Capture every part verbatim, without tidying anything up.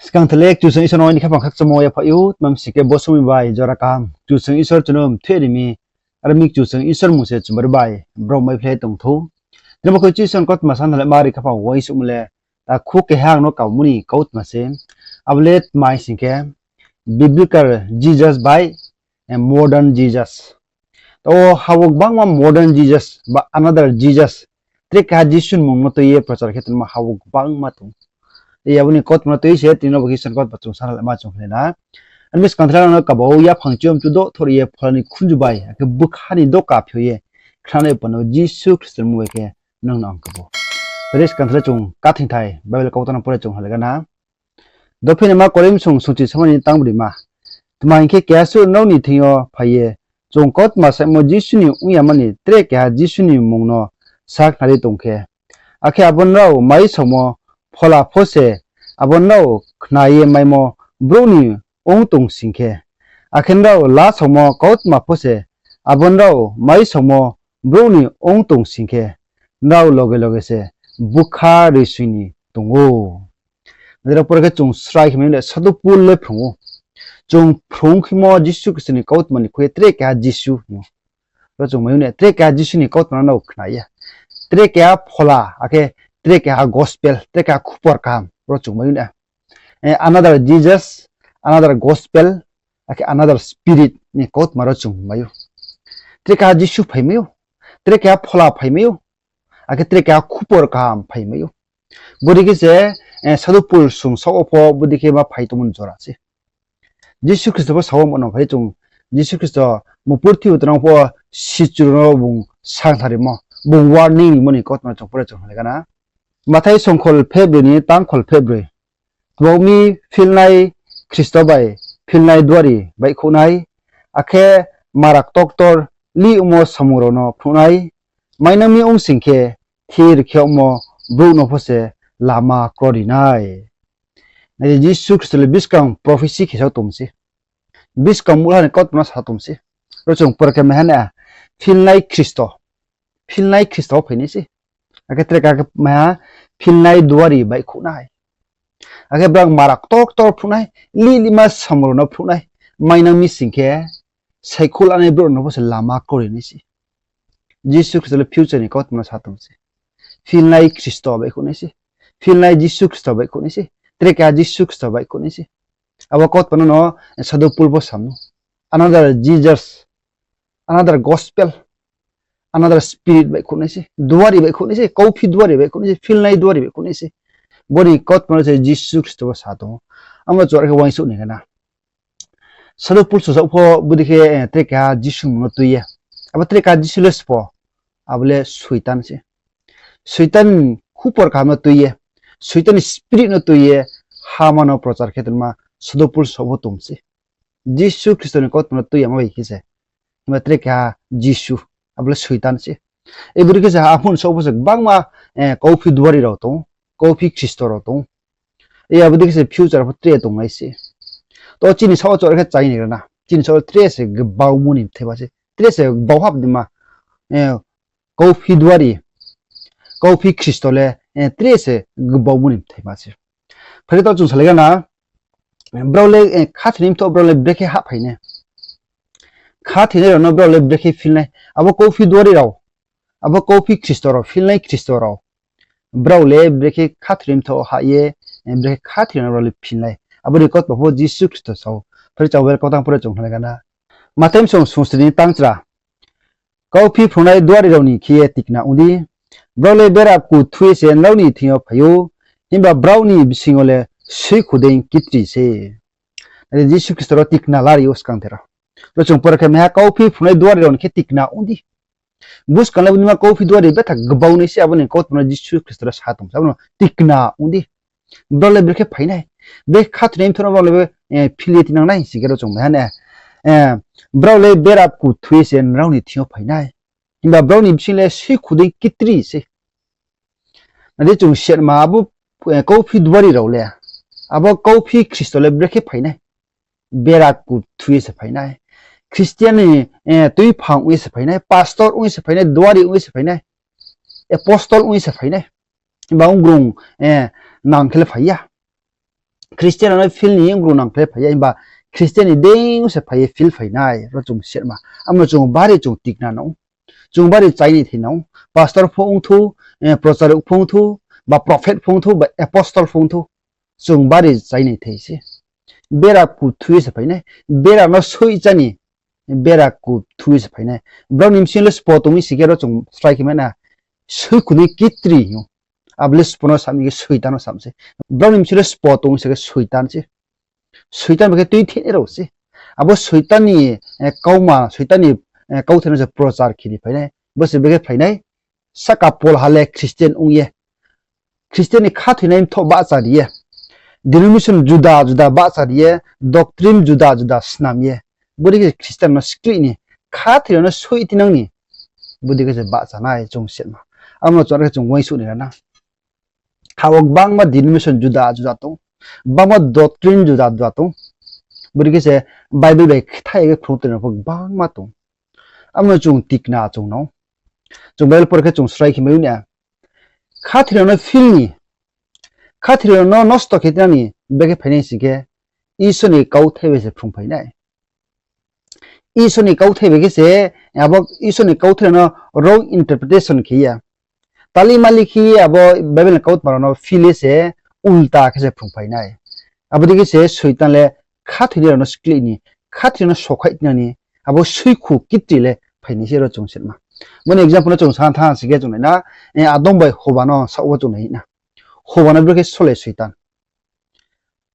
Skang thele Kchusoyang Isor no aini khaphang khakchangmo yaphaih ou, tma mi sing khe bo somoing bai jora kaham Kchusoyang Isor chung no mthoih ri mi, aro mi Kchusoyang Isor mmung se chumari bai brao maiphlai tong thou. Tini bo khe Kchusoyang kautma santhale mari khaphang uaingsouhmo le, takhu keha ang no kamo ni kautma se, abo le tma mi sing khe, Biblical Jesus bai, eh, modern Jesus. To ha wo gbangma modern Jesus ba another Jesus, tre keha Jisu ni mmung no tui ye prochar khe tongma ha wo gbangma tong. Abo ni kautma no tui se tini bo khe Isor ni kautma chung santhale ma chung khe na. Ani skang thele nang no kaba wo yaphang chiyom chudo thor ye phola ni khunju bai, akhe bkha ni doka phio ye khnanai pano Jisu Khristo ni mmung bai khe nang no ang kabo. Tini skang thele chung kathingthai Bible kautma no pore chung halai gana. Dophenaima Korinth song sungchi samani tangbrima. Tma hing khe keha suh nrao ni thing yo phai ye, chung kautma saimo Jisu ni ong ya mani tre keha Jisu ni mmung no sakhnari tong khe, akhe abo nrao mai saomo phola pho se abo nrao khna ye maimo brouh ni ong tong sing khe, akhe nrao la saomo kautma pho se abo nrao mai saomo brouh ni ong tong sing khe, nrao loge loge se bkha risoi ni tong ou. Nrao pore khe chung srai khe mai ou, Sadhu Pol le phrung ou. Chung phrung khemo Jisu Khristo ni kautma ni khui ye tre keha Jisu hing ou. Ro chung mai ou na, tre keha Jisu ni kautma no khna ye, tre keha phola, akhe tre keha gospel, tre keha khupor kaham ro chung mai ou na. Eh, another Jesus, another gospel, akhe another spirit ni kautma ro chung mai ou. Tre keha Jisu phaimai ou, tre keha phola phaimai ou, akhe tre keha khupor kaham phaimai ou. Bodei khe se, eh, Sadhu Pol sung sao pho bodei khe ma phai tongmo ni jora se. Jisu Khristo pho sao mo no phai chung, Jisu Khristo mupurthi utonang pho sichu rao no bung sangtharimo, bung warning rimo ni kautma chung pore chung halai gana. Mathai songkhol phebroi ni tangkhol phebroi. Tma mi philnai Khristo bai philnai duari baihkhouh nai, akhe mara ktoktor lih ongmo samung rao no phnuh nai, mainang mi ong sing khe thir khe yagmo brouh no pho se lama krori nai. Nai di, Jisu Khristo le buskang prophecy khe sa tong se. Buskang muhla ni kautma no sa tong se. Ro chung pore khe mai ha na, philnai Khristo. Philnai Khristo phai nai se. Akhe tre keha khe mai ha, philnai duari baihkhouh nai. Akhe brang mara ktoktor phnuh nai, lih lihma samung rao no phnuh nai, mainang mi sing khe, saikhouh lanai brouh rao no pho se lama krori nai se. Jisu Khristo le future ni kautma no sa tong se. Philnai Khristo baihkhouh nai se. Philnai Jisu Khristo baihkhouh nai se. Tre keha Jisu Khristo baihkhouh nai se. Abo kautma no no Sadhu Pol pho sam no. Another Jesus, another gospel, another spirit baihkhouh nai se. Duari baihkhouh nai se, kauphi duari baihkhouh nai se, philnai duari baihkhouh nai se. Bo ni kautma no se Jisu Khristo pho sa tong ou. Abo no chung are khe uaingsouh ni gana. Sadhu Pol sung sao pho bodei khe, eh, tre keha Jisu ni mmung no tui ye. Abo tre keha Jisu le sbo, abo le Soitan se. Soitan khupor kaham no tui ye, Soitan ni spirit no tui ye, hama no prochar khe tongma Sadhu Pol sao pho tong se. Jisu Khristo ni kautma no tui yama bai khe se. Himba tre keha Jisu, abo le Soitan se. Bodei khe se ha phun sao pho se gbangma, eh, kauphi duari rao tong ou, kauphi Khristo rao tong ou. Abo dei khe se future pho tre tongnai se. To chini sao chung are khe chai ni gana. Chini sao tre se gbau mo ni bthai ma se. Tre se gbau hap di ma. Eh, kauphi duari, kauphi Khristo le, eh, tre se gbau mo ni bthai ma se. Phai khe to chung salai gana, brao le, eh, khathoinai mthoh brao le brekhe hahphai nai. Khathoinai rao no brao le brekhe philnai. Abo kauphi duari rao, abo kauphi Khristo rao, philnai Khristo rao, brao le brekhe khathoinai mthoh hah ye, eh, brekhe khathoinai rao le philnai. Abo ni kautma pho Jisu Khristo sa ou. Phai khe chung Bible kautang pore chung khnalai gana. Mathai bsong sungsri ni tangchra. Kauphi phrungnai duari rao ni khe ye tikna ong di. Brao le bera kuthui se nrao ni thing yo phai ou, himba brao ni bsing yo le suikhu dei kitri se. Nai di, Jisu Khristo ro tikna lari ou skang thero. Ro chung pore khe mai ha, kauphi phrungnai duari rao ni khe tikna ong di. Buskang le bo ni ma kauphi duari betha gbau nai se, abo ni kautma no Jisu Khristo ro sa tong se, abo no tikna ong di. Brao le brekhe phai nai, brekhe khathoinai mthoh no brao le, eh, phil ye tinang nai sing khe ro chung mai ha na, eh, brao le bera kuthui se nrao ni thing yo phai nai, himba brao ni bsing le suikhu dei kitri se. Nai di, chung siatma abo, eh, kauphi duari rao le, abo kauphi Khristo le brekhe phai nai. Bera kuthui se phai nai. Christian ni, eh, tuiphang ong ye se phai nai, pastor ong ye se phai nai, duari ong ye se phai nai, apostle ong ye se phai nai. Himba onggrung, eh, nang khe le phai ya. Christian rao no field ni ongru nang khe phai ya, himba Christian ni deing se phai ye field phai nai, ro chung sima. Amo chung bari chung tikna nang ou. Chung bari chai ni thei nang ou. Pastor pho ong thou, eh, procharik pho ong thou, ba prophet pho ong thou, ba apostle pho ong thou. Chung bari chai ni thei se. Bera kuthui se phai nai. Bera no soicha ni, bera kuthui se phai nai. Brao ni bsing le sbo tong mi si khe ro chung srai khe mai na. Soi kuthui kitri hing ou. Abo le sbo no sam mi khe Soitan no sam se. Brao ni bsing le sbo tong mi si khe Soitan se. Soitan bai khe tuitheinai rao se. Abo Soitan ni, eh, kauma, Soitan ni, eh, kauthai no se prochar khe ni phai nai. Bo se brekhe phai nai. Sahka Paul ha le Christian ong ye, Christian ni khathoinai mthoh bahcha ri ye, denomination juda juda bahcha ri ye, doctrine juda juda snam ye, bodei khe se Christian no skleh ni, khathoi rao no soih tinang ni, bodei khe se bahcha nai chung sima. Amo no chung are khe chung uaingsouh ni ra na. Ha wo gbangma denomination juda juda tong, gbangma doctrine juda juda tong. Bodei khe se Bible bai kthai ye phrung tong rao pho gbangma tong. Amo no chung tikna chung nang ou. Chung Bible por khe chung srai khe mai ou na. Khathoi rao no field ni, khathoi rao no nosto khe tinang ni brekhe phai nai si khe, Isor ni kauthai bai se phrung phai nai. Isor ni kauthai bai khe se, abo Isor ni kauthai rao no wrong interpretation khe ye, tali mali khe ye abo Bible ni kautma rao no field ye se ulta khe se phrung phai nai. Abo dei khe se Soitan le khathoinai rao no skleh ni, khathoi rao no sokhaih tinang ni, abo soikhu kitri le phai nai se ro chung sima. Bo ni example no chung sa thanng si khe chung nai na, eh, Adam bai Hoba no saoh wo chung nai na. Hoba no brekhe sole Soitan.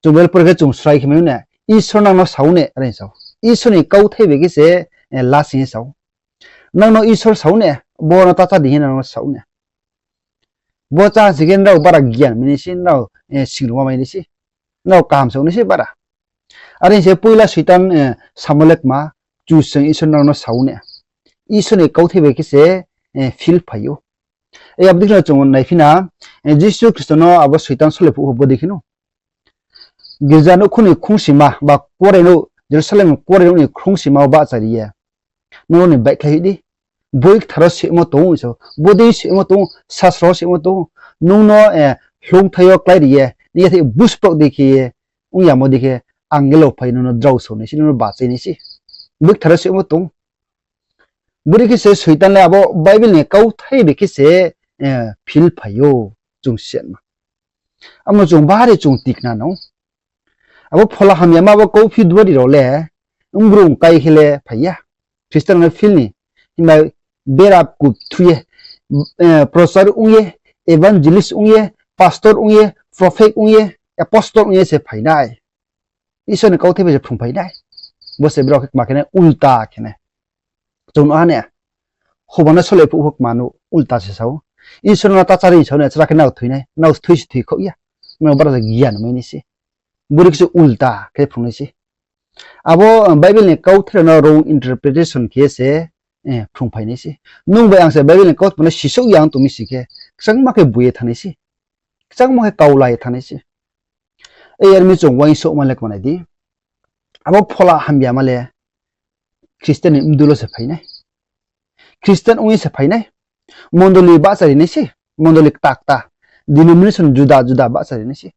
Chung Bible por khe chung srai khe mai ou na, Isor nang no sa ou na, are sa ou. Isor ni kauthai bai khe se, eh, lasing ye sa ou. Nang no Isor sa ou na, bo no ta chá di hing ye nang no sa ou na. Bo chá si khe nrao bara gian mai nai se, nrao, eh, singrungma mai nai se, nrao kaham se ong nai se bara. Are se poila Soitan, eh, samo le kma, Kchusoyang Isor nrao no sa ou na. Isor ni kauthai bai khe se, eh, field phai ou. Eh, abo dei khe no chung naiphi na, eh, Jisu Khristo no abo Soitan sole phuh pho bodei khe no girza nouhkhong ni khrongsima ba kuarenouh, Jerusalem kuarenouh ni khrongsima wo bahcha ri ye, nung no ni baihkhlai hoih di. Boi kthar wo soimo tong ou, bodei soimo tong ou, sasro wo soimo tong ou, nung no, eh, hloungthai yo klái ri ye, nini yathai busprak dei khe ye, ong yamo dei khe, angel rao phai nung no drao sao nai se, nung no bachai nai se. Boi kthar wo soimo tong ou. Bodei khe se Soitan le abo Bible ni kauthai bai khe se, eh, field phai ou, chung sima. Amo no chung bari chung tikna nang ou. Abo phola hamyama abo kauphi duari rao le, mbrung kai khe le phai ya. Christian no field ni, himba bera kuthui ye, eh, prochar ong ye, evangelist ong ye, pastor ong ye, prophet ong ye, apostle ong ye se phai nai. Isor ni kauthai bai se phrung phai nai. Bo se brao khe kma khe nai, ulta khe nai. Chung no ha na, Hoba no sole phuh pho kma no ulta se sa ou. Isor no ta chá di sa ou na, chá khe nrao thoi nai, nrao thoi se thoi khaoh ya. Nrao bara se gian mai nai se. Bodei khe se ulta khe phrung nai se. Abo, eh, Bible ni kauthai rao no wrong interpretation khe se, eh, phrung phai nai se. Nung bai ang se Bible ni kautma no sisouh ya ong tong mi si khe, kchangma khe boi ye thanng nai se. Kchangma khe kaulai ye thanng nai se. Ei, are mi chung uaingsouhma le kma nai di. Abo phola hamyama le Christian ni mdul wo se phai nai. Christian ong ye se phai nai. Mondoli bahchari nai se. Mondoli kta kta, denomination juda juda bahchari nai se.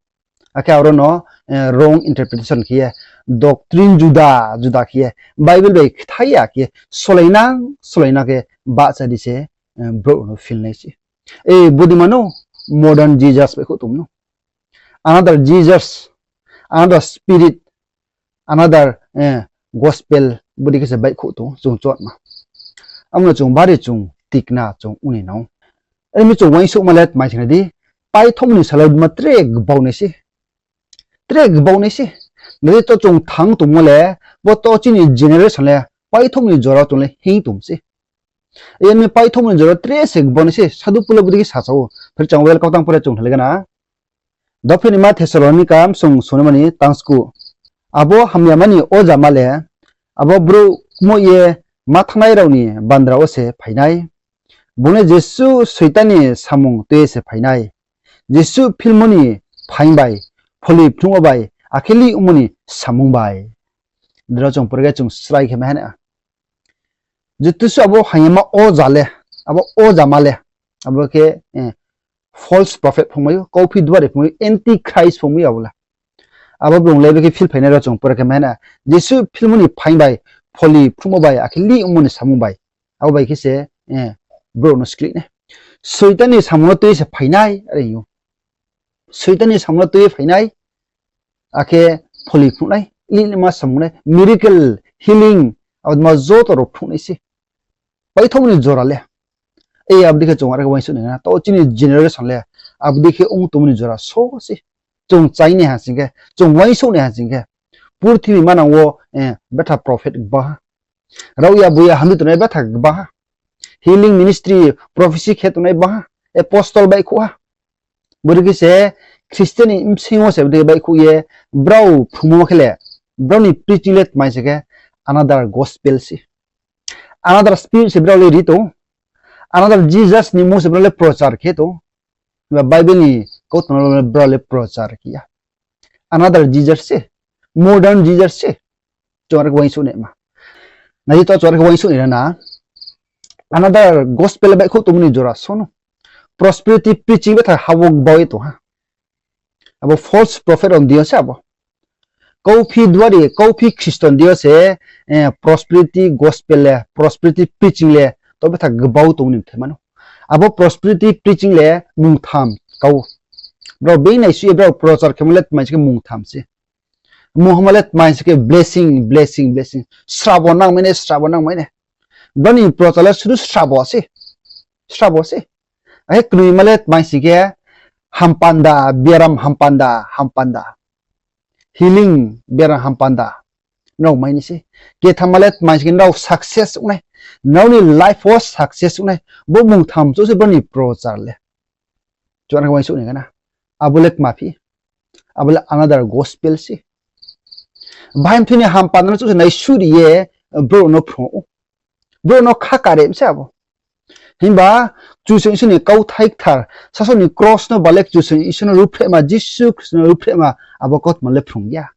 Akhe aro no, eh, wrong interpretation khe ye, doctrine juda juda khe ye, Bible bai kthai ya khe ye, solainang solainang khe bahchari se, eh, brouh no field nai se. Eh, bodei ma no modern Jesus baihkhouh tong no. Another Jesus, another spirit, another, eh, gospel, bodei khe se baihkhouh tong chung chotma. Amo no chung bari chung tikna chung ong ni nang ou. Are mi chung uaingsouhma le tma sing di, paithouhmo ni sal wo ma tre gbau nai se. Tre gbau nai se. Nai di, to chung thanng tongmo le, bo to chini generation le, paithouhmo ni jora chung le hing tong se. Are mi paithouhmo ni jora tre se gbau nai se, Sadhu Paul le bodei khe sasa ou. Phir chung Bible kautang pore chung thalai gana. Dophi ni ma Thessalonika bsung songnai ma ni tangsku. Abo hamyama ni ojama le, abo brouh kmoih ye ma thanngnai rao ni bandra wo se phai nai. Bung le jesuh Soitan ni samung tui ye se phai nai. Jesuh philmo ni phaing bai, pholi phnuh wo bai, akhe lih ongmo ni samung bai. Drao chung pore khe chung srai khe mai ha na. Jesuh abo hamyama oja le, abo ojama le, abo khe, eh, false prophet phungmai ou, kauphi duari phungmai ou, antichrist phungmai ou abo le. Abo bung le bekhe phil phainai rao chung pura khe mai na. Jesuh philmo ni phaing bai, pholi phruhmo bai, akhe lih ongmo ni samung bai. Abo bai khe se, brouh no sklih nai. Soitan ni samung no tui se phainai, are ou. Soitan ni samung no tui phainai, akhe pholi phruh nai, lih lihma samung nai, miracle, healing, abo ma joto rao phruh nai se. Paithaoh ni jora le. E abo dei khe chung are khe uaingsouh nai na, taoh chini generation le, abo dei khe ong tongmo ni jora so se. Chung chai nai ha sing khe, chung uaingsouh nai ha sing khe. Purthimbi manang wo, betha prophet gbang ha. Rao ya bo ya hamri tongnai betha gbang ha. Healing ministry, prophecy khe tongnai gbang ha. Apostle baihkhouh ha. Bodei khe se Christian ni bsing wo se bodei baihkhouh ye, brao phrungmo khe le, brao ni preaching le tmai se khe another gospel se. Another spirit se brao le ri tong. Another Jesus ni mmung se brao le prochar khe tong. Ba Bible ni kautma no brao le prochar khe ya. Another Jesus se, modern Jesus se. Chung are khe uaingsouh nai ma. Nai di, taoh chung are khe uaingsouh nai na. Another gospel baihkhouh tongmo ni jora so no. Prosperity preaching betha ha wo gbau ye tong ha. Abo false prophet rao ni deing yo se abo. Kauphi duari, kauphi Khristo ni deing yo se, prosperity gospel le, prosperity preaching le, taoh betha gbau tong ni mthai mano. Abo prosperity preaching le mungtham kau. Brao being naisuh ye brao prochar khemo le tmai se khe mungtham se. Mungtham le tmai se khe blessing, blessing, blessing. Srabo nangmai nai, srabo nangmai nai. Brao ni prochar le sudu srabo se. Srabo se. Akhe knoima le tmai se khe hampanda, biaram hampanda, hampanda. Healing, biaram hampanda. Nrao mai nai se. Kethamma le tmai se khe nrao success ong nai. Nrao ni life wo success ong nai. Bo mungtham chouh se brao ni prochar le. Chung are khe uaingsouh nai na. Abo le tma phi. Abo le another gospel se. Bahai mthoi ni hampanda no chouh se naisuh ri ye, brouh no phrung ou. Brouh no khaka re se abo. Himba Kchusoyang Isor ni kauthai kthar, sasaoh ni kros no ba le Kchusoyang Isor no ruhphrehma, Jisu Khristo no ruhphrehma, abo kautma le phrung ya.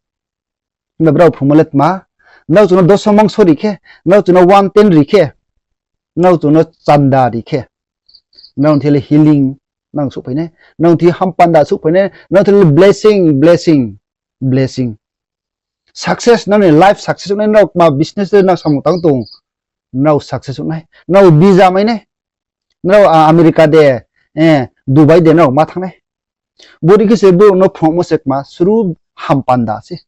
Himba brao phrungmo le tma, nrao chung no doso mangso ri khe, nrao chung no one ten ri khe, nrao chung no chanda ri khe, nrao ni thing le healing nang souhphai nai, nrao ni thing hampanda souhphai nai, nrao ni thing le blessing, blessing, blessing. Success, nrao ni life success ong nai, nrao kma business de nrao samung tang tong, nrao success ong nai, nrao visa mai nai, nrao America de, Dubai de nrao ma thanng nai. Bodei khe se brouh no phrungmo se kma, suru hampanda se.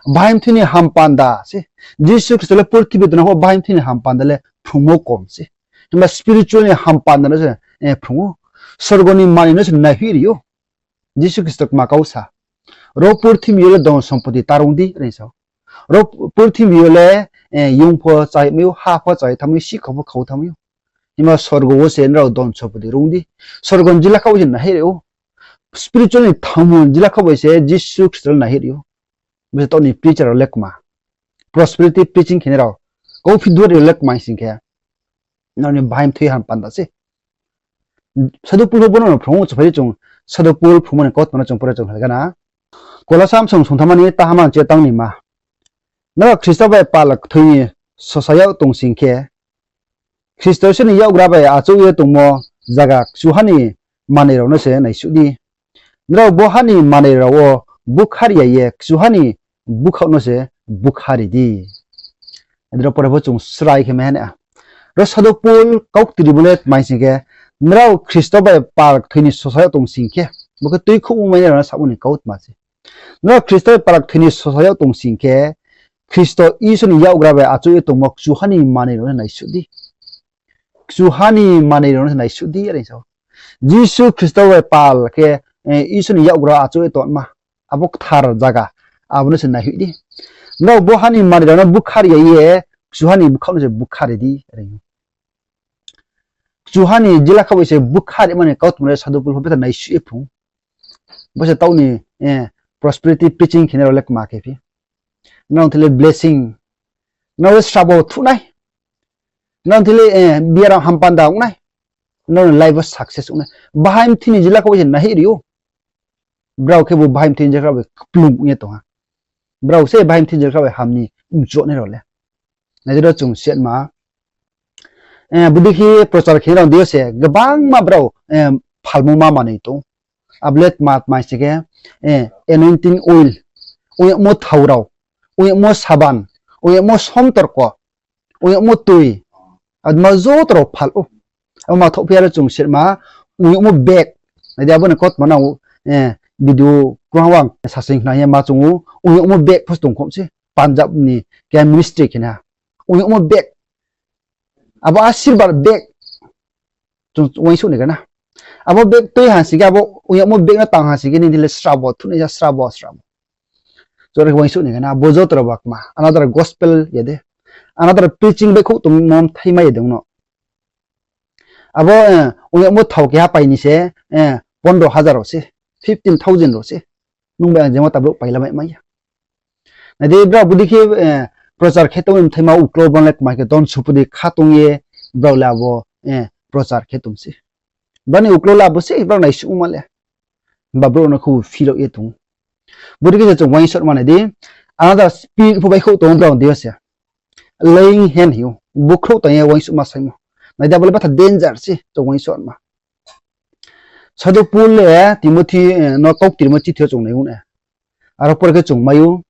Bahai mthoi ni hampanda se. Jisu Khristo le purthimbi tongnai pho bahai mthoi ni hampanda le phrungmo kom se. Himba spiritual ni hampanda no se phrung ou. Sorgo ni manoi no se naihoih ri ou. Jisu Khristo kma kau sa. Ro purthimbi yo le dhon sompoti ta rung di, are sa ou. Ro purthimbi yo le, yung pho chai mai ou, ha pho chai thanng mai ou, sikhau pho khau thanng mai ou. Himba sorgo wo se nrao dhon sompoti rung di. Sorgo ni jila kha bai se naihoih ri ou. Spiritual ni thangmo jila kha bai se Jisu Khristo le naihoih ri ou. Bo se taoh ni preacher rao le kma. Prosperity preaching khenai rao. Kauphi duari rao le kma sing khe, nrao ni bahai mthoi hampanda se. Sadhu Pol pho bo no phrung ou, chung phai di chung. Sadhu Pol phrungmo ni kautma no chung pore chung hal gana. Kolosa bsong songthamma ni taha manchi tang ni ma. Nrao Khristo bai pal kthoi ni sosa yag tong sing khe, Khristo Isor ni yakgra bai achouh ye tongmo zaga kchuha ni manoi rao no se naisuh di. Nrao bo ha ni manoi rao wo búkhari ya ye kchuha ni búkhaoh no se búkhari di. Adro pore pho chung srai khe mai ha na. Ro Sadhu Pol kaukti rimo le tma sing khe, nrao Khristo bai pal kthoi ni sosa yag tong sing khe, bo khe tuikhouhmo mai nai rao no samo ni kautma se. Nrao Khristo bai pal kthoi ni sosa yag tong sing khe, Khristo Isor ni yakgra bai achouh ye tongmo kchuha ni manoi rao no naisuh di. Kchuha ni manoi rao no se naisuh di, are sa ou. Jisu Khristo bai pal khe, Isor ni yakgra achouh ye tongma, abo kthar zaga, abo no se naihoih di. Nrao bo ha ni manoi rao no búkhari ya ye, kchuha ni búkhaoh no se búkhari di, are. Kchuha ni jila kha bai se búkharima ni kautma le Sadhu Pol pho betha naisuh ye phrung. Bo se taoh ni prosperity preaching khenai rao le kma khe phi. Nrao ni thing le blessing. Nrao le srabo thuh nai. Nrao ni thing le biaram hampanda ong nai. Nrao ni life wo success ong nai. Bahai mthoi ni jila kha bai se naihoih ri ou. Brao khebu bahai mthoi ni jila kha bai kplung ong ye tong ha. Brao se bahai mthoi ni jila kha bai ham ni mchuh nai rao le. Nai di ro chung setma. Bodei khe prochar khe rao deing yo se gbangma brao phalmo ma manoi tong. Abo le tma tma sing khe, anointing oil. Ong yagmo thao rao, ong yagmo saban, ong yagmo somtorko, ong yagmo tui, abo ma joto rao phal ou. Abo ma thohphi ya ro chung sirma, ong yagmo bag. Nai di abo ni kautma nang ou, video krung wang sasing khna ye ma chung ou, ong yagmo bag pho tong khom se, Punjab ni keha ministry khe na. Ong yagmo bag. Abo asirbad bag. Chung uaingsouh ni gana. Abo bag tui ha sing khe, abo ong yagmo bag no tang ha sing khe, nini le srabo, thuhnai ya srabo, srabo. Chung are khe uaingsouh ni gana, bo joto rao ba kma, another gospel ya de. Another preaching baihkhouh tongmo mthaima ya de ong no. Abo, ong yagmo thao keha pai ni se, pondro hazar rao se, fifteen thousand rao se. Nung bai ang jema ta brouh paila mai mai ya. Nai di brao bodei khe, prochar khe tong mthaima uklau bang le kma khe don supudi kha tong ye brao le abo, prochar khe tong se. Brao ni uklau le abo se brao naisuhma le. Himba brouh no khubu philou ye tong ou. Bodei khe se chung uaingsouhma nai di. Another spirit pho baihkhouh tong ou brao dei yo se. Laying hand hing ou. Bukhrouh tang ye uaingsouhma saingmo. Nai di abo le batha danger se chung uaingsouhma. Sadhu Paul le Timothy no kauktirmo chithi yo chung nai ou na. Aro por khe chung mai ou,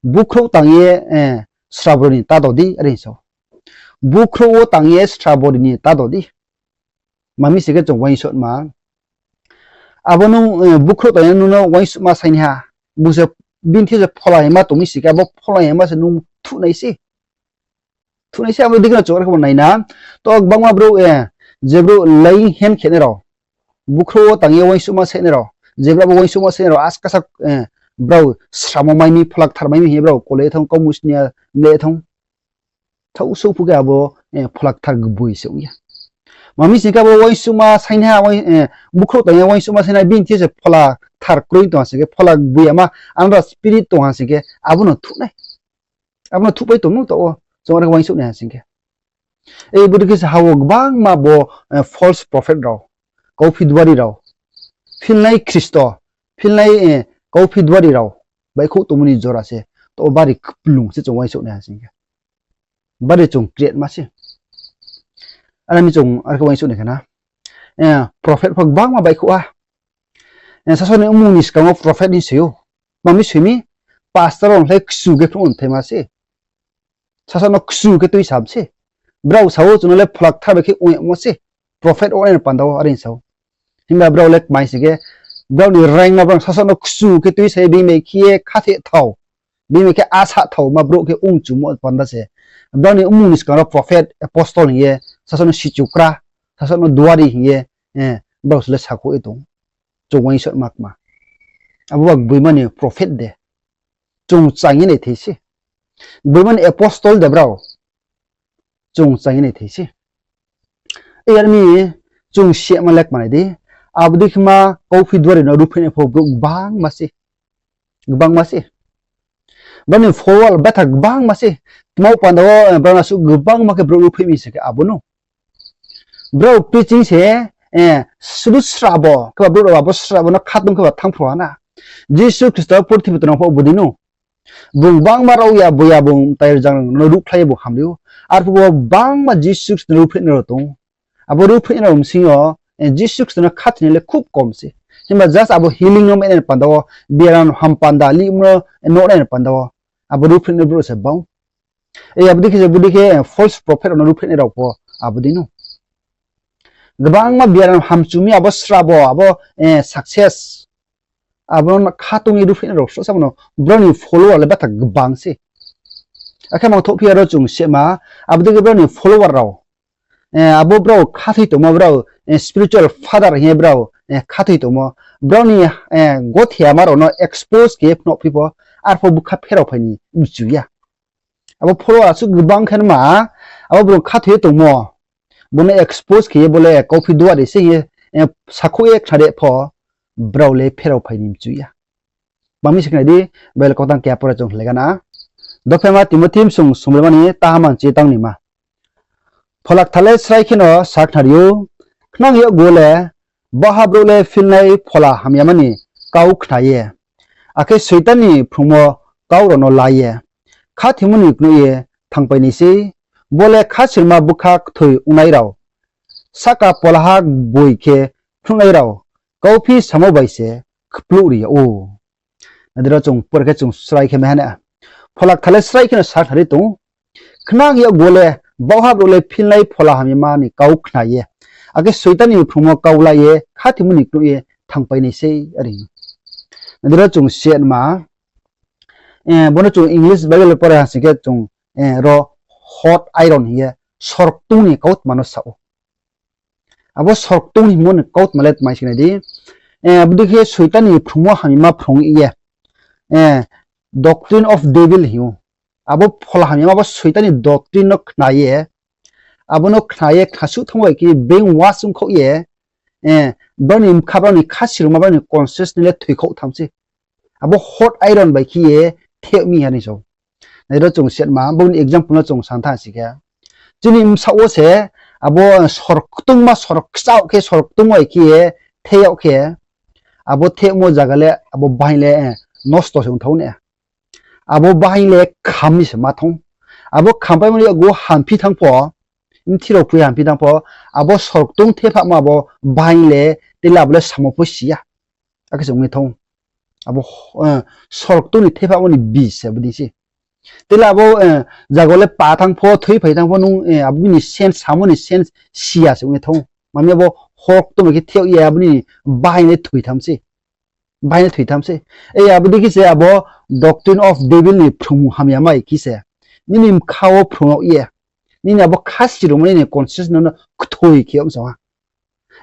bukhrouh tang ye srabo rao ni ta do di, are hing sa ou. Bukhrouh wo tang ye srabo rao ni ta do di. Ma mi sing khe chung uaingsouhma. Abo nung, bukhrouh tang ye nung no uaingsouhma saing ha. Bung se bini thing se phola hima tong mi sing khe, abo phola hima se nung thuhnai se. Thuhnai se abo dei khe no chung are khe bo nai na. To gbangma brouh, je brouh laying hand khe nai rao, bukhrouh wo tang ye uaingsouhma sainai rao, je brao bo uaingsouhma sainai rao, askasa, brao sramo mai mi, Phola Kthar mai mi hing ye brao kole thanng, kau musni ya le thanng. Thaoh souh phu khe abo, Phola Kthar gboi se ong ya. Ma mi sing khe abo uaingsouhma sainai ha, bukhrouh tang ye uaingsouhma sainai ha, bini thing se Phola Kthar kroi tong ha sing khe, phola gboi yama, another spirit tong ha sing khe, abo no thuhnai. Abo no thuhpai tong ou taoh wo, chung are khe uaingsouh nai ha sing khe. Bodei khe se ha wo gbangma bo, false prophet rao, kauphi duari rao, philnai Khristo, philnai, kauphi duari rao baihkhouh tongmo ni jora se, taoh wo bari kplung se chung uaingsouh nai ha sing khe. Bari chung create ma se. Are mi chung are khe uaingsouh nai khe na. Prophet pho gbangma baihkhouh ha. Sasaoh ni mmung ni skang wo prophet hing soi ou. Ma mi soi mi, pastor rao le kchu khe phnuh mthaima se. Sasaoh no kchu khe tuisam se. Brao sa ou, chung no le Phola Kthar bai khe ong yagmo se. Prophet ong nai ni panda wo are hing sa ou. Himba brao le kmai sing khe, brao ni rank no brao sasaoh no kchu khe tuisa ye bini bai khe ye khathoi thao, bini bai khe asa thao ma brouh khe ong chumo panda se. Brao ni mmung ni skang ro prophet, apostle hing ye, sasaoh no sichukra, sasaoh no duari hing ye, brao se le sakhouh ye tong. Chung uaingsouhma kma. Abo ba gboima ni prophet de. Chung chang ye nai thei se. Gboima ni apostle de brao. Chung chang ye nai thei se. Yar mi chung sema le kmanai di. Abo dei khe ma kauphi duari no ruhphreh nai pho brouh gbangma se. Gbangma se. Brao ni follower betha gbangma se. Tma panda wo, brao no asuh gbangma khe brouh ruhphreh mi se khe abo no. Brao preaching se, sudu srabo, kheba brouh rao abo srabo no khatong kheba thanngphru ha na. Jisu Khristo purthimbi tongnang pho bodei no. Bung gbangma rao ya, bo ya, bung mtai rzang no ruhkhlai ye bung hamri ou. Arphuh bo gbangma Jisu Khristo no ruhphreh nai rao tong ou. Abo ruhphreh nai rao bsing yo, Jisu Khristo no khathoi nai le khub kom se. Himba just abo healing no mai nai ni panda wo, biaram ham panda, lihmo no nuh nai ni panda wo, abo ruhphreh nai brouh se bang. Abo dei khe se bodei khe false prophet rao no ruhphreh nai rao pho abo dei no. Gbangma biaram hamchu mi abo srabo, abo, success. Abo no khatong ye ruhphreh nai rao sroh samo no brao ni follower le betha gbang se. Akhe mang thohphi ya ro chung sema, abo dei khe brao ni follower rao, abo brao khathoi tongmo brao, spiritual father hing ye brao, khathoi tongmo. Brao ni, gothe yama rao no expose khe ye phnuhphi pho, arphuh bkha pherao phai ni mchu ya. Abo follower asuh gbang khe ma, abo bung khathoi ye tongmo, bung no expose khe ye bo le kauphi duari se hing ye, sakhouh ye khnari pho, brao le pherao phai ni mchu ya. Bang mi se khnari di, Bible kautang keha pore chung hlai gana. Dophaima Timothy bsung sungbrima ni taha mang chi tang ni ma. Phola Kthar le srai kheno sakhnari ou, khnang yakgu le, baha brouh le philnai phola hamyama ni kau khna ye, akhe Soitan ni phrungmo kau rao no la ye, khathoimo ni knoih ye thangpai nai sei, bo le khasirma bkha kthoi ongnai rao, sahka polaha gboi khe phnuhnai rao, kauphi samo bai se kpluh ri yag ou. Nai di, ro chung pore khe chung srai khe mai ha na. Phola Kthar le srai khe no sakhnari tong ou. Khnang yakgu le, baohha brouh le philnai phola hamyama ni kau khna ye, akhe Soitan ni phrungmo kau la ye khathoimo ni knoih ye thangpai nai sei, are. Nai di, ro chung siatma, eh, bo no chung English Bible pore ha sing khe chung, eh, ro hot iron hing ye sorktung ni kautma no sa ou. Abo sorktung ni hingmo ni kautma le tma hing khe nai di, eh, abo dei khe Soitan ni phrungmo hamyama phrung ye, eh, doctrine of devil hing ou. Abo phola hamyama abo Soitan ni doctrine no khna ye, abo no khna ye khnasuh thanng bai khe brainwash ongkhaoh ye, eh, brao ni bkha, brao ni kha sirungma, brao ni consciousness le thoikhaoh tham sei. Abo hot iron bai khe ye theh mi ha ni sa ou. Nai di, ro chung siatma, bo ni example no chung sa thanng si khe, chini bsaoh wo se abo sorktungma, sorkchaoh khe, sorktung bai khe ye theh yag khe, abo thehmo zaga le abo bahaing le, eh, nosto se ong thanng ou na. Abo bahaing le kham mi se ma thanng ou. Abo khampaimo ni yakgu hamphi thanng pho, mthi rao phui hamphi thanng pho, abo sorktung thephahmo abo bahaing le, tei le abo le samo pho si ya. Akhe se ong ye thanng ou. Abo, eh, sorktung ni thephahmo ni bis se abo dei se. Tei le abo, eh, zaga le pa thanng pho, thoi phai thanng pho, nung, eh, abo ni sense, samo ni sense si ya se ong ye thanng ou. Mami abo sorktung bai khe theh ye abo ni bahaing le thoi tham sei. Bahaing le thoi tham sei. Eh, abo dei khe se abo doctrine of devil ni phrungmung hamyama bai khe se nini bkha wo phrung yag ye, nini abo kha sirungma, nini consciousness no kthoi khe yag mi sa ha.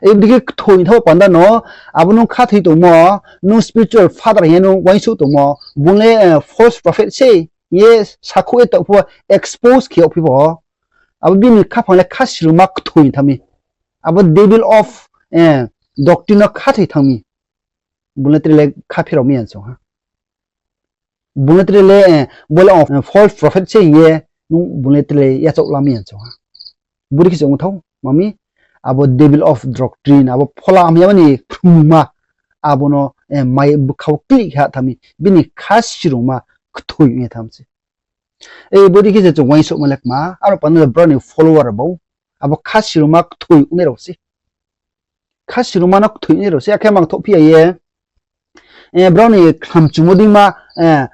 Eh, abo dei khe kthoi thaoh panda no, abo nung khathoi tongmo, nung spiritual father hing ye nung uaingsouh tongmo, bung le, eh, false prophet se hing ye sakhouh ye taoh pho expose khe yag phi pho, abo bini khaphang le kha sirungma kthoi thanng mi. Abo devil of, eh, doctrine no khathoi thanng mi. Bung le tre le kha pherao mi ya song ha. Bung le tre le, eh, bo le, eh, false prophet se hing ye, nung bung le tre le yachaoh la mi ya song ha. Bo dei khe se ong thou, mami, abo devil of doctrine, abo phola hamyama ni phrungma, abo no, eh, mai bkha wo klih khe ha tham mi, bini kha sirungma kthoi ong ye tham sei. Eh, bo dei khe se chung uaingsouhma le kma, aro panda brao ni follower bo, abo kha sirungma kthoi ongnai rao se. Kha sirungma no kthoi ongnai rao se, akhe mangthoh phi ya ye, eh, brao ni khnamchumo deima, eh,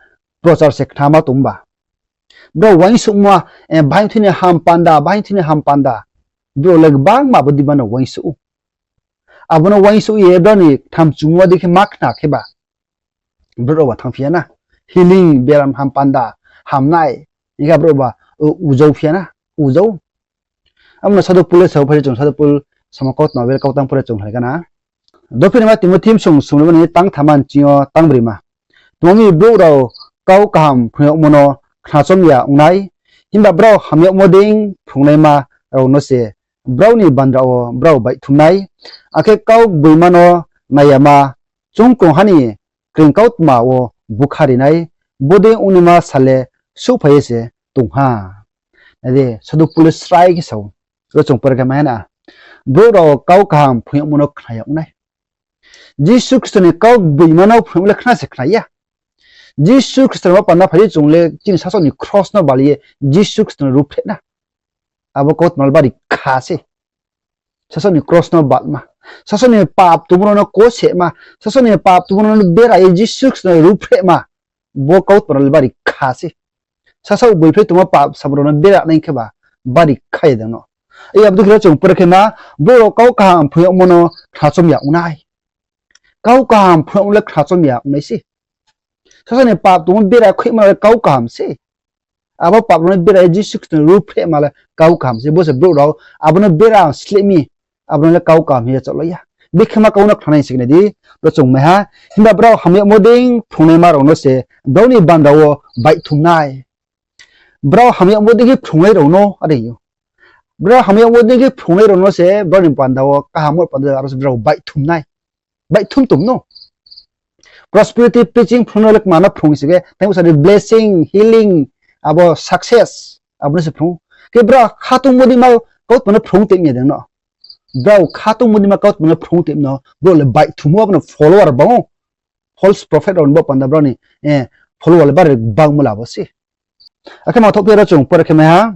prochar se khnama tong ba. Brao uaingsouhma, eh, bahaing thoi ni ham panda, bahaing thoi ni ham panda. Brao le gbangma abo deima no uaingsouh ou. Abo no uaingsouh ye brao ni khnamchumo dei khe ma khna khe ba, brao ba thanngphi ya na. Healing, beram ham panda, hamnai, hing khe brao ba, u-, ujau phi ya na, ujau. Abo no Sadhu Pol le sao phai ye, chung Sadhu Pol samo kautma bel kautang pore chung hai gana. Dophi ni ma Timothi bsung sung ni tang thama ni ching yo tang brima. Tma mi brouh rao kau kaham phrung yagmo no khnachom ya ong nai, himba brao ham yagmo dei phrungnaima rao no se brao ni bandra wo brao baihthum nai. Akhe kau gboima no nai yama, chung krungha ni kring kautma wo bukha ri nai, bodei ongnaima sal le souhphai ye se tong ha. Nai di, Sadhu Pol le srai khe sao, ro chung pore khe mai ha na. Brouh rao kau kaham phrung yagmo no khna ya ong nai. Jisu Khristo ni kau gboima no phrung yagmo le khna se khna ya. Jisu Khristo ni ma panda phai ye chung le chini sasaoh ni kros no bal ye Jisu Khristo no ruhphreh na. Abo kautma le bari kha se. Sasaoh ni kros no balma, sasaoh ni pap tongmo rao no kosema, sasaoh ni pap tongmo rao no bera ye Jisu Khristo no ruhphrehma, bo kautma le bari kha se. Sasaoh boiphreh tongmo pap samo rao no bera nai khe ba, bari kha ye dang no. Abo dei khe ro chung pore khe ma, brouh rao kau kaham phrung yagmo no khnachom ya ong nai. Kau kaham phrung yagmo le khnachom ya ong nai se. Sasaoh ni pap tongmo bera khuihma le kau kaham se. Abo pap rao no bera ye Jisu Khristo no ruhphrehma le kau kaham se. Bo se brouh rao abo no bera sleh mi, abo no le kau kaham hing ye chaoh la ya. Bikhe ma kau no khna nai sing khe nai di, ro chung mai ha. Himba brao ham yagmo dei phrungnaima rao no se brao ni bandra wo baihthum nai. Brao ham yagmo dei khe phrungnai rao no, are yo. Brao ham yagmo dei khe phrungnai rao no se brao ni bandra wo, kaham panda aro se brao baihthum nai. Baihthum tong no. Prosperity preaching phrung no le kma no phrung sing khe, tei bo sa ni blessing, healing, abo success, abo no se phrung. Khe brao khatungmo deima kautma no phrung tei mi ya dang no. Brao khatungmo deima kautma no phrung tei mi no, brao le baihthum ou, abo no follower bang ou. False prophet rao ni bo panda brao ni, eh, follower le bari bangmo la bo se. Akhe mangthoh phi ya ro chung pore khe mai ha.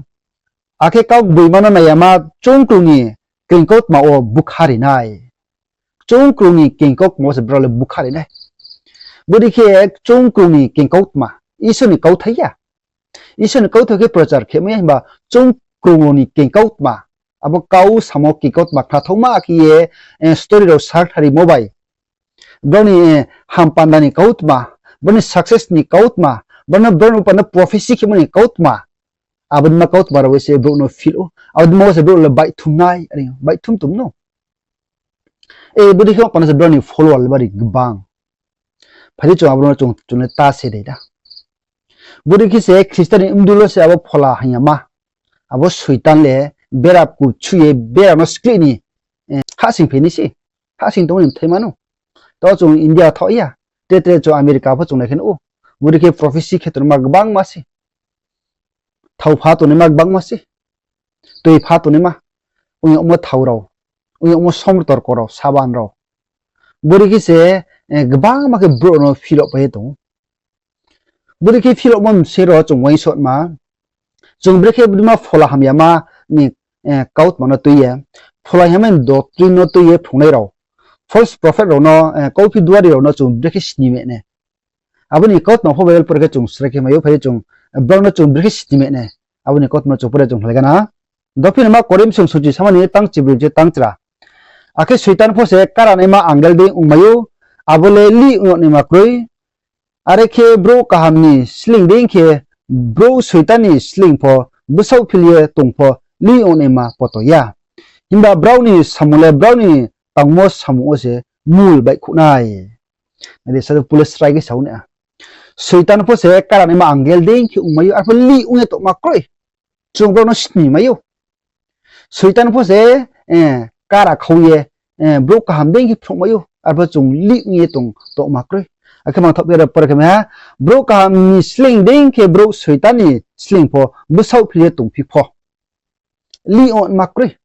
Akhe kau gboima no nai yama, chung krung ni kring kautma wo bukha ri nai. Chung krung ni kring kautma wo se brao le bukha ri nai. Bodei khe chung krung ni kengkautma, Isor ni kauthai ya. Isor ni kauthai khe prochar khe mai ya himba chung krung ni kengkautma. Abo kau samo kengkautma khnathaoma khe ye, eh, story rao sakthari mo bai. Brao ni, eh, hampanda ni kautma, brao ni success ni kautma, brao no, brao no panda prophecy khemo ni kautma. Abo dima kautma rao se brouh no feel ou. Abo dima wo se brouh le baihthum nai, are baihthum tong no. E, bodei khe panda se brao ni follower le bari gbang. Phai di chung abo no chung, chung le ta se dei da. Bodei khe se Khristian ni mdu lo se abo phola hamyama, abo Soitan le bera ku chu ye bera no skleh ni, eh, hahsing phi nai se. Hahsing tongmo ni bthai ma no. Taoh chung India thaoh ya. Tre tre chung America pho chung nai khe nuh ou. Bodei khe prophecy khe tongnaima gbangma se. Thao pha tongnaima gbangma se. Toi pha tongnaima. Ong yagmo thao rao. Ong yagmo somrtorko rao, saban rao. Bodei khe se, eh, gbangma khe brouh no philop pai ye tong ou. Bodei khe philopmo bsing rao chung uaingsouhma, chung brekhe bodei ma phola hamyama ni, eh, kautma no tui ye, phola hamyama ni doctrine no tui ye phrungnai rao, false prophet rao no, eh, kauphi duari rao no chung brekhe sni mai nai. Abo ni kautma pho Bible pore khe chung srai khe mai ou, phai di chung, eh, brao no chung brekhe sni mai nai. Abo ni kautma no chung pore chung hlai gana. Dophi naima Korinth song suchi sama ni tang chibroi je tang chra. Akhe Soitan pho se karanaima angel dei ongmai ou, abo le lih ong yag naima kroi. Are khe brouh kaham ni sleing dei khe brouh Soitan ni sleing pho bsaohphil ye tong pho lih ong yag naima poto ya. Himba brao ni samung le brao ni tangmo samung wo se mul baihkhouh nai. Nai di, Sadhu Paul le srai khe sa ou na. Soitan pho se karanaima angel dei khe ongmai ou, arpho lih ong ye tongma kroi. Chung brao no sni mai ou. Soitan pho se, eh, kara khau ye, eh, brouh kaham dei khe phrungmai ou, arpho chung lih ong ye tong tongma kroi. Akhe mangthaoh phi aro pore khe mai ha, brouh kaham ni sleing dei khe brouh Soitan ni sleing pho bsaohphil ye tongphi pho lih ongma kroi.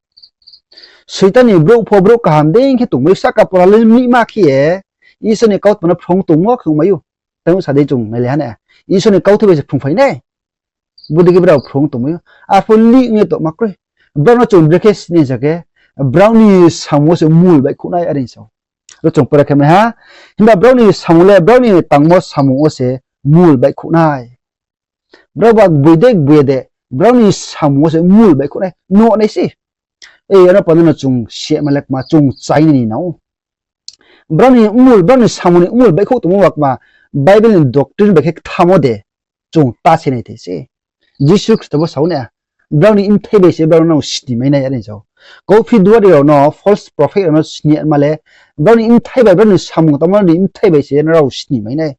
Soitan ni brouh pho brouh kaham dei khe tongmai ou, sahka pora le mihma khe ye Isor ni kautma no phrung tongmo khe ongmai ou. Tang sa dei chung nai le ha na. Isor ni kauthai bai se phrungphai nai. Bodei khe brao phrung tongmai ou. Arpho lih ong ye tongma kroi. Brao no chung brekhe sni sa khe, brao ni samung wo se mul baihkhouh nai, are sa ou. Ro chung pore khe mai ha. Himba brao ni samung le brao ni tangmo samung wo se mul baihkhouh nai. Brao ba gboi de gboi ya de, brao ni samung wo se mul baihkhouh nai, nuh nai se. E, ano panda no chung sima le kma chung chai nai ni nang ou. Brao ni mul, brao ni samung ni mul baihkhouh tongmo ba kma, Bible ni doctrine bai khe kthamo de, chung ta se nai thei se. Jisu Khristo bo sa ou na, brao ni bthai bai se brao no sni mai nai, are sa ou. Kauphi duari rao no, false prophet rao no sni ma le, brao ni bthai bai, brao ni samung tangmo ni bthai bai se nrao sni mai nai.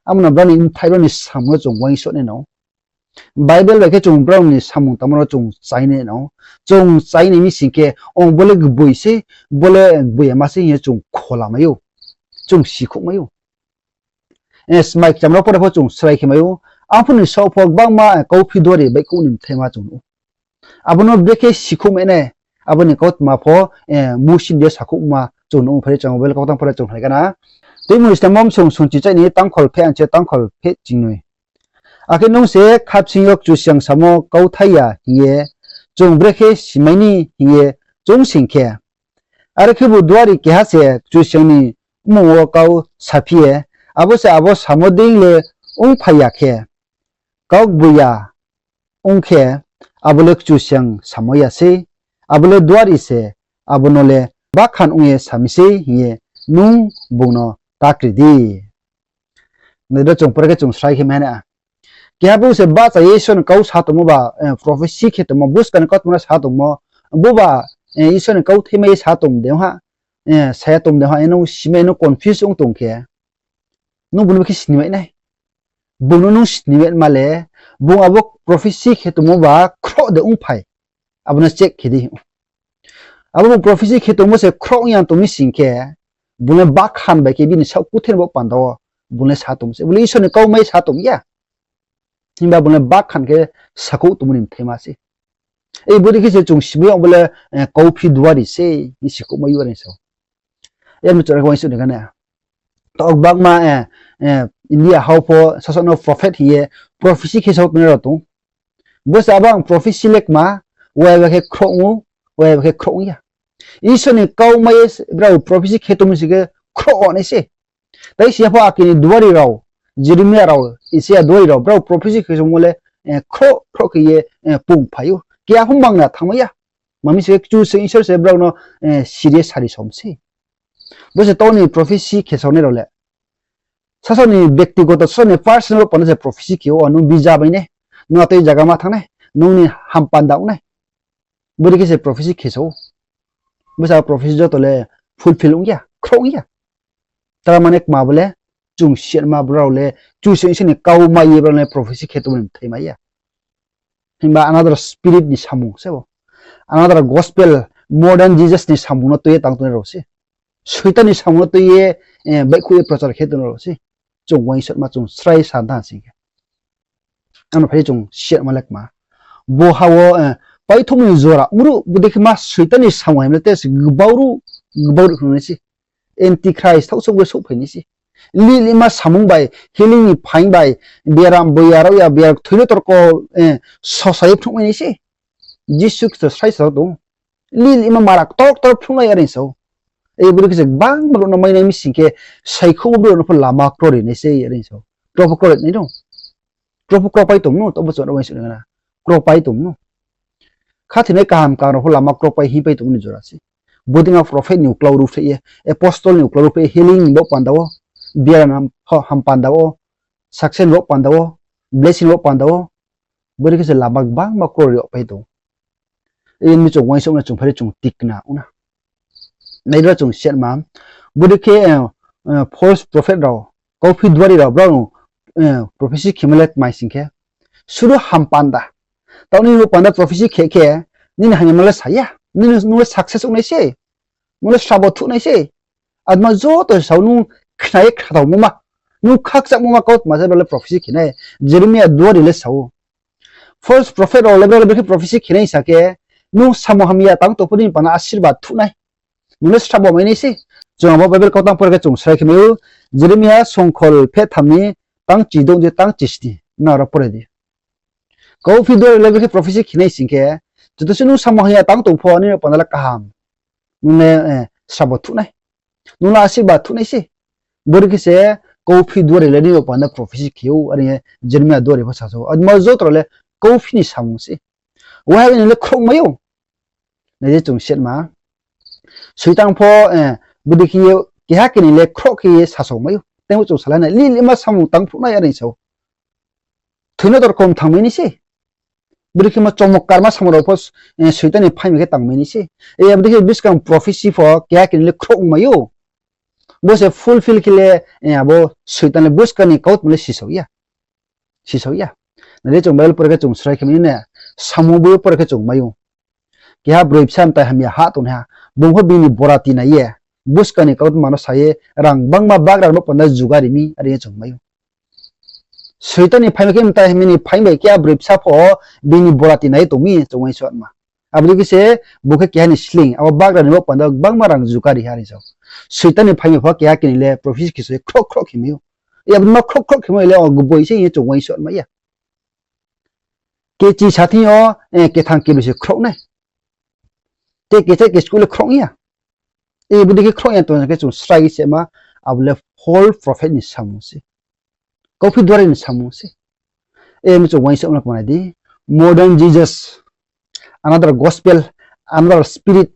Amo no brao ni bthai, brao ni samung no chung uaingsouh nai nang ou. Bible bai khe chung brao ni samung tangmo no chung chai nai nang ou. Chung chai nai mi sing khe, ong bo le gboi se, bo le gboi ya ma se hing ye chung khola mai ou. Chung sikhouh mai ou. Eh, smai kcham rao pore pho chung srai khe mai ou. Arphuh ni saoh pho gbangma, eh, kauphi duari baihkhouh ni bthaima chung nuh ou. Abo no brekhe sikhouh mai nai, abo ni kautma pho, eh, Mousi ni sakhouhma chung nuh ou, phai di chung Bible kautang pore chung hlai gana. Tuimungni Sna Mom song sungchi chai ni tangkhol pheh ang se tangkhol pheh chingnoi. Akhe nung se khapsing yo Kchusoyang samo kauthai ya hing ye, chung brekhe simai ni hing ye chung sing khe, are khebu duari keha se Kchusoyang ni mmung wo kau saphi ye, abo se abo samo dei le ongphai ya khe, kau gboi ya ong khe, abo le Kchusoyang samo ya sei, abo le duari se, abo no le bakhan ong ye sami sei hing ye nung bung no ta kri di. Nai di, chung pore khe chung srai khe mai nai. Keha bung se bahcha ye Isor ni kau sa tongmo ba, eh, prophecy khe tongmo, buskang ni kautma no sa tongmo, bo ba, eh, Isor ni kau thaimai ye sa tong de ha, eh, sa ya tong de ha, eh, nung simai, nung confuse ong tong khe, nung bung no khe sini mai nai. Bung no nung sini mai ma le, bung abo prophecy khe tongmo ba khroh de ongphai, abo no check khe di. Abo bung prophecy khe tongmo se khroh ong ya tong mi sing khe, bung le bakhan bai khe bini saoh kuthe ni bo panda wo bung le sa tong se, bung le Isor ni kau mai sa tong ya. Himba bung le bakhan khe sakhouh tongmo ni bthaima se. Ei, bodei khe se chung simai yag bo le, eh, kauphi duari se hing sikhouh mai ou, are sa ou. Yar mi chora khe uaingsouh ni gana. Taoh gbangma, eh, eh, India hao pho sasaoh no prophet hing ye prophecy khe sao tongnai rao tong. Bo se abo ang prophecy le kma, waiba khe khroh ong ou, waiba khe khroh ong ya. Isor ni kau mai ye brao prophecy khe tongmo sing khe khroh nai se. Tai si ya pho ake ni duari rao, Jeremia rao, Isaiah duari rao, brao prophecy khe songmo le, eh, khroh khroh khe ye, eh, pung phai ou. Keha pho mangna thanngmai ya. Mami se Kchusoyang Isor se brao no, eh, siri ye sari som sei. Bo se taoh ni prophecy khe songnai rao le. Sasaoh ni bektigoto, sasaoh ni personal panda se prophecy khe ou, nung bija bai nai, nung atoi zaga ma thanng nai, nung ni hampanda ong nai. Bodei khe se prophecy khe sa ou. Bsa prophecy joto le fulfill ong ya, khroh ong ya. Tara mane kma bo le, chung siatma brao le, Kchusoyang Isor ni kau mai ye brao le prophecy khe tongmo ni bthai mai ya. Himba another spirit ni samung se bo. Another gospel, modern Jesus ni samung no tui ye tang tongnai rao se. Soitan ni samung no tui ye, eh, baihkhouh ye prochar khe tongnai rao se. Chung uaingsouhma chung srai sa tha sing khe. Ano phai chung siatma le kma. Bo ha wo, eh, paithouhmo ni jora ongruh, bodei khe ma Soitan ni samung haimle te se gbau ruh, gbau ruh khe nai se. Antichrist thaoh souh bre souhphai nai se. Lih lihma samung bai, healing ni phaing bai, biaram boya rao ya, biaram thoino torko, eh, sosa ye phnuh mai nai se. Jisu Khristo srai sa tong. Lih lihma mara ktor ktor phnuh nai are sa ou. E bodei khe se gbangma brouh no mai nai mi sing khe, saikhouh brouh no pho lama kroi ri nai se are sa ou. Kro pho kroi nai no. Kro pho kropai tong no, tobo chung uaingsouh nai na. Kropai tong no. Khathoinai kaham kaham rao pho lama kropai hingpai tongmo ni jora se. Bodei ma prophet ni uklau ruhphreh ye, apostle ni uklau ruhphreh ye, healing ni bo panda wo, biaram ham, ham panda wo, success ni bo panda wo, blessing ni bo panda wo, bodei khe se lama gbangma kroi ri yagpai tong. Ini chung uaingsouhma chung phai ri chung tikna ong na. Nai ro chung siatma, bodei khe, eh, eh, false prophet rao, kauphi duari rao, brao no, eh, prophecy khemo le tma sing khe, sudu hampanda. Taoh nini bo panda prophecy khe khe, nini hamyama le sa ya, nini, nung le success ong nai se, nung le srabo thuh nai se. Atma joto sa ou, nung khna ye khathaomo ma, nung khakchangmo ma kautma se brao le prophecy khe nai. Jeremia duari le sa ou. False prophet rao le brao le brekhe prophecy khe nai sa khe, nung samung hamya tang tong pho nini panda asirbad thuh nai. Nung le srabo mai nai se. Chung abo Bible kautang pore khe chung srai khe mai ou, Jeremia songkhol phehtham ni tang chidouh je tang chisni, nrao pore di. Kauphi duari le brekhe prophecy khe nai sing khe, joto se nung samung hamya tang tong pho nini panda le kaham. Nung le, eh, srabo thuh nai. Nung le asirbad thuh nai se. Bodei khe se kauphi duari le nini panda prophecy khe ou, are Jeremia duari pho sa sa ou. Atma joto rao le kauphi ni samung se. Waiha ni le khroh mai ou. Nai je chung siatma. Soitan pho, eh, bodei khe ye keha keni le khroh khe ye sasao mai ou. Tei chung salai nai, lih lihma samung tang phnuh nai are sa ou. Thoino torko thanngmai nai se. Bodei khe ma chomotkarma samung rao pho, eh, Soitan ni phaimai khe tangmai nai se. E, bodei khe buskang prophecy pho keha keni le khroh ong mai ou. Bo se fulfill khe le, eh, abo Soitan le buskang ni kautma le sisao ya. Sisao ya. Nai le chung Bible pore khe chung srai khe mai na, Samuel boi pore khe chung mai ou. Keha broi bsa mtai hamya ha tongnaiha. Bung pho bini borati nai ye, buskang ni kautma no sa ye, rang gbangma bagra no panda jugari mi, are ye chung mai ou. Soitan ni phaimai khe mtai hamya ni phaing bai keha broi bsa pho bini borati nai tong mi, chung uaingsouhma. Abo dei khe se bung khe keha ni sleing, abo bagra ni bo panda gbangma rang jugari ha are sa ou. Soitan ni phaimai pho keha keni le prophecy khe se khroh khroh khe mai ou. E abo ma khroh khroh khe mai le o gboi se ye chung uaingsouhma ya. Kechi sa thing yo, eh, kethang kebroi se khroh nai. Te kecha ke school le khroh ya. E bodei khe khroh ya tong khe chung srai se ma, abo le false prophet ni samung se. Kauphi duari ni samung se. E mi chung uaingsouhma kmanai di. Modern Jesus, another gospel, another spirit,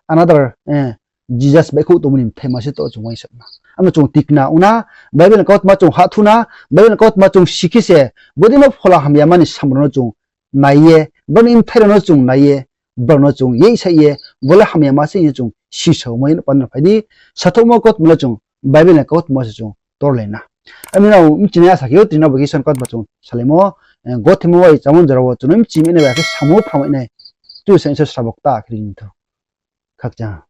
another, eh, Jesus baihkhouh tongmo ni bthai ma se to chung uaingsouhma. Amo chung tikna ong na, Bible ni kautma chung hahthu na, Bible ni kautma chung si khe se, bodei no phola hamyama ni samung rao no chung nai ye, brao ni bthai rao no chung nai ye, brao no chung yeisa ye, bo le hamyama se ye chung sisao mai no panda phai di, sathouhmo kautma le chung Bible ni kautma se chung torlai na. Ami nrao mchinai asa khe ou, tini bo khe Isor ni kautma chung salaimo, eh, gothemo bai chámo jora wo chung no mchimai nai bai khe samung phramai nai. Kchusoyang Isor srabo kta khe ri ni thou. Khakchang.